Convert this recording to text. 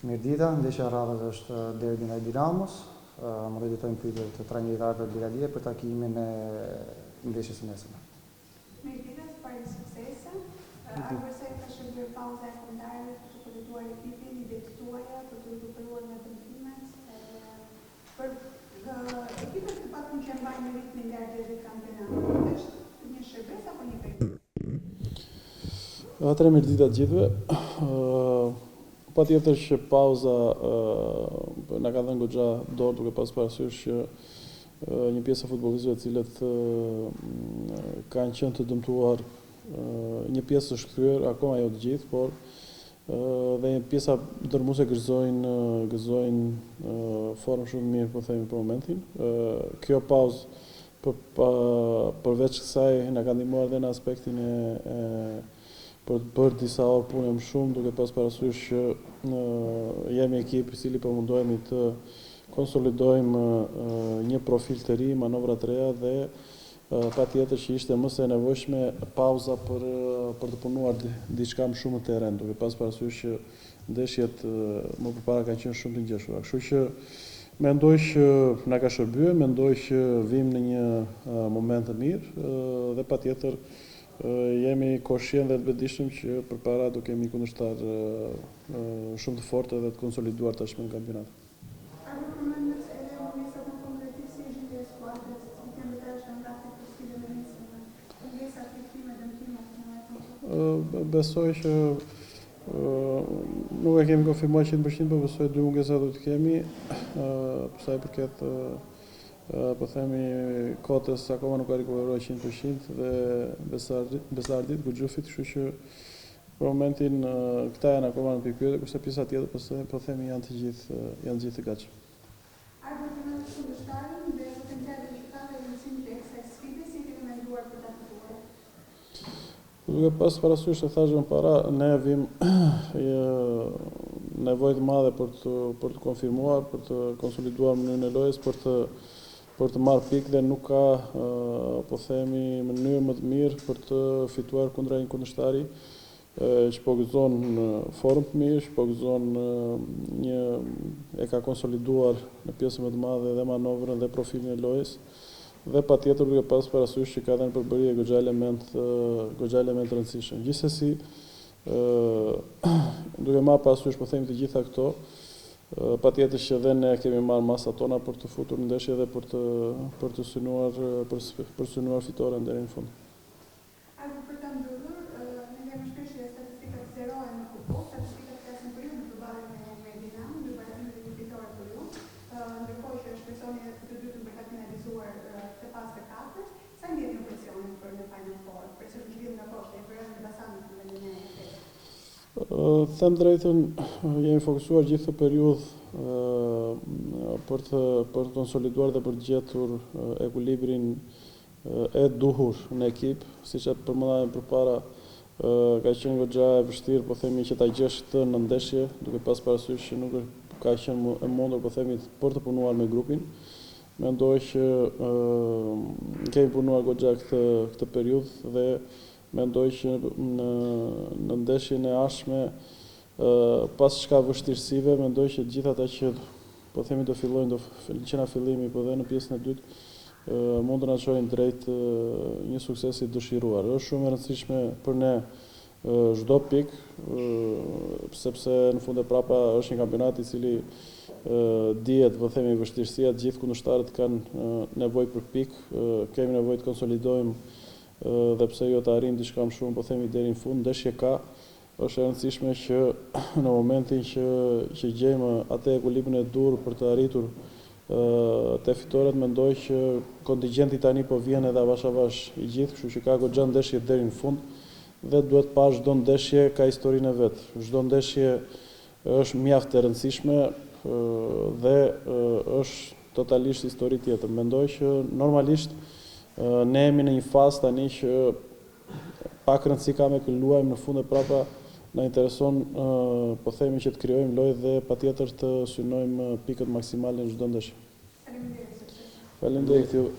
Mirëdita, ndeshja e radhës është derbi ndaj Dinamos. Mund të drejtojmë pyetje te trajneri Arbër Bilaliaj për takimin e ndeshjes së nesërme. Mirëdita, së pari suksese. Arbër, sa ju ka shërbyer pauza e kombëtareve për të përgatitur ekipin, idetë tuaja për të rikuperuar nga dëmtimet edhe për ekipet të paktën që e mbajnë ritmin lart gjatë kampionatit, është një shërbesë apo një pengesë? Atëherë mirëdita të gjithëve. Patjetër që pauza na ka dhënë goxha dorë duke pas parasysh që një pjesë e futbollistëve të cilët kanë qenë të dëmtuar, një pjesë është kthyer, akoma jo të gjithë, por dhe një pjesa dërrmuese gëzojnë gëzojnë formë shumë të mirë, po themi për momentin. Kjo pauzë për përveç kësaj na ka ndihmuar edhe në aspektin e, e për të bërë disa orë pune më shumë, duke pas parasysh që jemi ekip i cili po mundohemi të konsolidojmë një profil të ri, manovra të reja dhe patjetër që ishte më se e nevojshme pauza për për të punuar diçka më shumë në terren, duke pas parasysh që ndeshjet më përpara kanë qenë shumë të ngjeshura. Kështu që mendoj që na ka shërbyer, mendoj që vijmë në një moment të mirë dhe patjetër jemi koshient dhe të vetëdijshëm që përpara do kemi kundërshtar shumë të fortë dhe të konsoliduar tashmë në kampionat. Arbër përmendët edhe mungesat më konkretisht si është gjendja e skuadrës, cilët janë lojtarët që janë gati për sfidën e nesërme, mungesat, rikthimet, dëmtimet në e Besoj që nuk e kemi konfirmuar 100%, po besoj dy mungesa do të kemi, për sa i përket po themi Kotës akoma nuk ka rikuperuar 100% dhe Besardit, Guxhufit, kështu që për momentin këta janë akoma në pikëpyetje, kurse pjesa tjetër po, po themi janë të gjithë janë të gjithë të gatshëm. Arbër përmendët kundërshtarin dhe potencialin që ka dhe rëndësinë e kësaj sfide, si e keni menduar për ta fituar? Duke pas parasysh se thashë më para, ne vim nevojë të madhe për të për të konfirmuar, për të konsoliduar mënyrën e lojës, për të për të marrë pikë dhe nuk ka po themi mënyrë më të mirë për të fituar kundra një kundërshtari që po gëzon formë të mirë, që po gëzon një e ka konsoliduar në pjesën më të madhe dhe manovrën dhe profilin e lojës dhe patjetër duke pas parasysh që ka dhe në përbërje goxha element goxha element të rëndësishëm. Gjithsesi, ë duke marrë parasysh po themi të gjitha këto, patjetër që dhe ne kemi marrë masat tona për të futur në ndeshje dhe për të për të synuar për, për synuar fitoren deri në fund. Arbër për ta mbyllur, ne themi shpesh që statistikat zerohen në futboll, statistikat flasin për ju në përballjen me me Dinamon, dy barazime dhe një fitore për ju, ndërkohë që shpresoni edhe për të dytën për ta finalizuar këtë fazë të katërt, sa ndjeni ju presionin për në Final Four? Presioni që vjen nga poshtë, e për Elbasanit në vendin e pestë. Them drejtën, jemi fokusuar gjithë këtë periudhë për të për të konsoliduar dhe për të gjetur ekuilibrin e duhur në ekip, siç e përmenda edhe përpara, ka qenë goxha e vështirë, po themi që ta gjesh këtë në ndeshje, duke pas parasysh që nuk ka qenë e mundur, po themi, për të punuar me grupin. Mendoj që kemi punuar goxha këtë këtë periudhë dhe mendoj që në në ndeshjen e ardhshme pas çka vështirësive, mendoj që të gjithë ata që po themi do fillojnë do që nga fillimi, po dhe në pjesën e dytë mund të na çojnë drejt një suksesi të dëshiruar. Është shumë e rëndësishme për ne çdo pikë, sepse në fund e prapa është një kampionat i cili dihet, po themi vështirësia, të gjithë kundërshtarët kanë nevojë për pikë, kemi nevojë të konsolidojmë dhe pse jo të arrijmë diçka më shumë, po themi deri në fund, ndeshje ka, Është e rëndësishme që në momentin që që gjejmë atë ekuilibrin e duhur për të arritur te fitoret, mendoj që kontingjenti tani po vjen edhe avash avash i gjithë, kështu që ka goxha ndeshje deri në fund dhe duhet pa çdo ndeshje ka historinë e vet. Çdo ndeshje është mjaft e rëndësishme dhe është totalisht histori tjetër. Mendoj që normalisht ne jemi në një fazë tani që Pak rëndësi ka me kë luajmë në fund e prapa na intereson po themi që të krijojmë lojë dhe patjetër të synojmë pikët maksimale në çdo ndeshje. Faleminderit, suksese. Faleminderit juve.